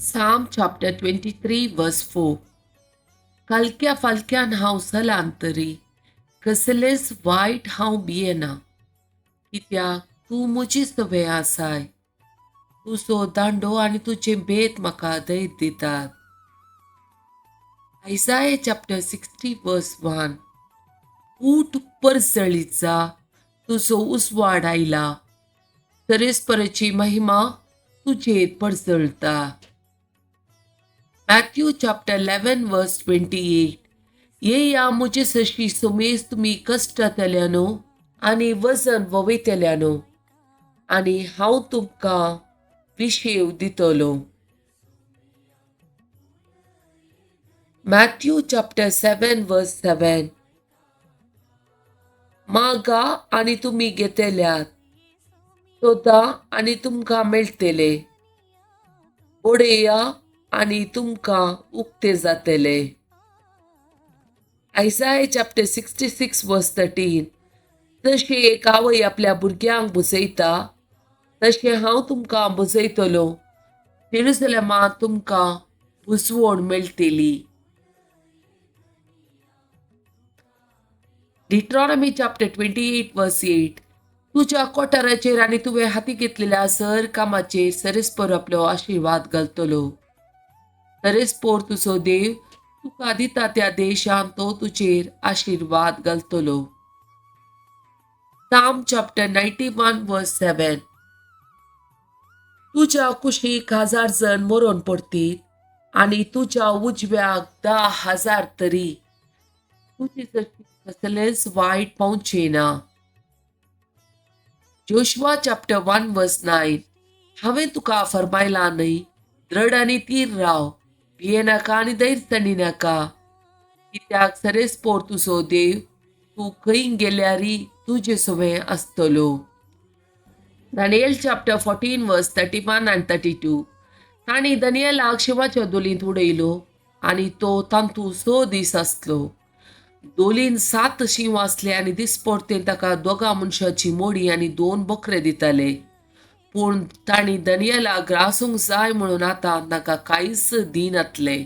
Psalm chapter 23 verse 4. कालक्या फालक्यान हांव सलांतरी, कसलेंच वायट हांव भियेना, कित्याक तूं म्हजी सवय आसाय. तुजो दांडो आनी तुजें बेत म्हाका धैर्य दितात. Isaiah chapter 60 verse 1. ऊठ परजळीत जा, तुजो उजवाड आयला, सरेस्पराची महिमा तुजेर परजळता. Matthew chapter 11 verse 28. येया म्हजे सशी सुमेज तुमी कश्टांतल्यानो आनी वजन ववयतल्यानो, आनी हांव तुमकां विशेव दितलो. Matthew chapter 7 verse 7. मागा आनी तुमी घेतल्यात, सोदा आनी तुमकां मेळटले, बडया आनी तुमकां उक्ते जातले. Isaiah chapter 66 verse 13. जशें एक आवय आपल्या भुरग्यांक बुजयता तशें हांव तुमकां बुजयतलो, जेरुसलेमांत तुमकां बुजवण मेळटली. Deuteronomy chapter 28 verse 8. तुज्या कोठाराचेर आनी तुवें हाती घेतलेल्या सर कामाचेर सरेस्पर आपलो आशिर्वाद घालतलो. सरेस्पोर तुजो देव तुका दिता त्या देशांत तो तुजेर आशिर्वाद घालतलो. Psalm chapter 91 verse 7. तुज्या कुशीक 1000 जण मरोन पडतीत आनी तुज्या उजव्याक 10,000 तरी, तुजी कसलेंच वायट पावचें ना. Joshua chapter 1 verse 9. हांवें तुका फरमायलां न्हय, द्रड आनी तीर राव, भियेनाका आनी धैर्य नाका, कित्याक सरेस्पोर तुजो देव तूं खंय गेल्यारी तुजे सवें आसतलो. Daniel chapter 14 verse 31 आनी 32. तांणी दानियेलाक शिंवाच्या दोलींत उडयलो आनी तो तांतू 6 दीस आसलो. दोलीन 7 शींव आसले आनी दिसपडतेन ताका 2 मनशाची मोडी आनी 2 बकरे दिताले. पूण तांणी दानियेलाक ग्रासूंक जाय म्हणून आतां ताका कांयच दिनातलें.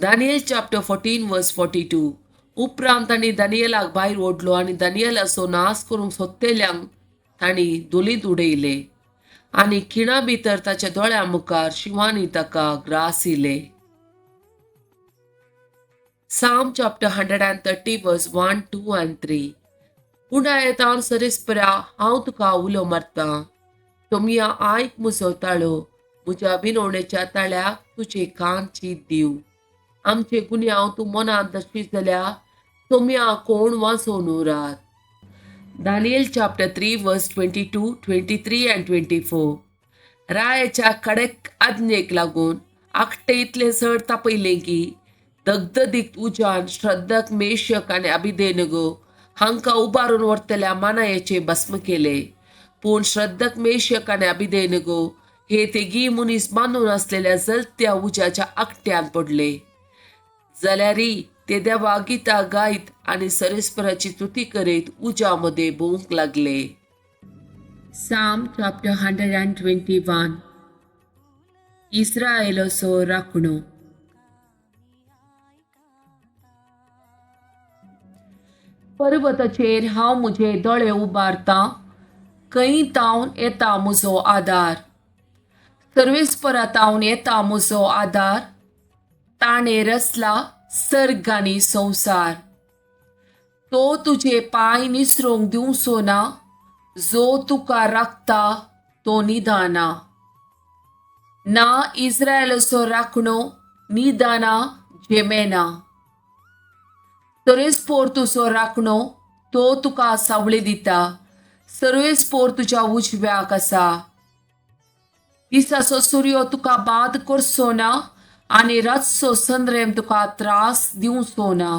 Daniel chapter 14 verse 42. उपरांत तांणी दानियेलाक भायर ओडलो आनी दानियेलाचो नाश करूंक सोदतल्यांक तांणी दोलींत उडयले आनी खिणा भितर ताच्या दोळ्यां मुखार शिंवांनी ताका ग्रासिले. Psalm chapter 130 verse 1, 2 and 3. उंडायतान सरेस्परा हांव तुका उलो मारतां, तुमया आयक म्हजो ताळो, म्हज्या विनवणेच्या ताळ्याक तुजे कान चीत दिव. आमचे गुन्यांव तूं मनांत दर्शीत जाल्यार तुमया कोण वाचोवन उरात. Daniel chapter 3 verse 22, 23 and 24. रायाच्या कडक आज्ञेक लागून आखटे इतलें चड तापयलें की दगदगीत उज्यान श्रद्धक, मेशक आनी अबिदेनगो हांकां उबारून व्हरतल्या मानायाचे भस्म केले. पूण श्रद्धक, मेशक आनी अबिदेनगो हे तेगी मनीस बांदून आसलेल्या जलत्या उज्याच्या आकट्यान पडले. जाल्यारय ते देवा गितां गायत आनी सरेस्पराची स्तुती करीत उज्या मदें भोंवूंक लागले. Psalm chapter 121. इस्रायलाचो राखणो. पर्वताचेर हांव म्हजे दोळे उबारतां, खंय तावन येता म्हजो आदार? सर्वेस्परा तावन येता म्हजो आदार, ताणें रचला सर्ग आनी संवसार. तो तुजे पांय निसरूंक दिवचो ना, जो तुका राखता तो निदाना. ना इस्रायलाचो राखणो निदाना जेमेना. सर्वेस्पोर तुजो राखणो, तो तुका सावळी दिता, सर्वेस्पोर तुज्या उजव्याक आसा. दिसाचो सुर्यो तुका बाद करचो ना आनी रातचो संद्रेम तुका त्रास दिवचो ना.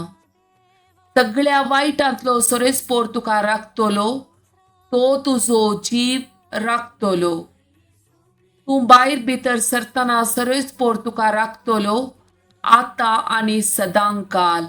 सगळ्या वायटांतलो सर्वेस्पोर तुका राखतलो, तो तुजो जीव राखतलो. तूं भायर भितर सरतना सर्वेस्पोर तुका राखतलो, आतां आनी सदांकाल.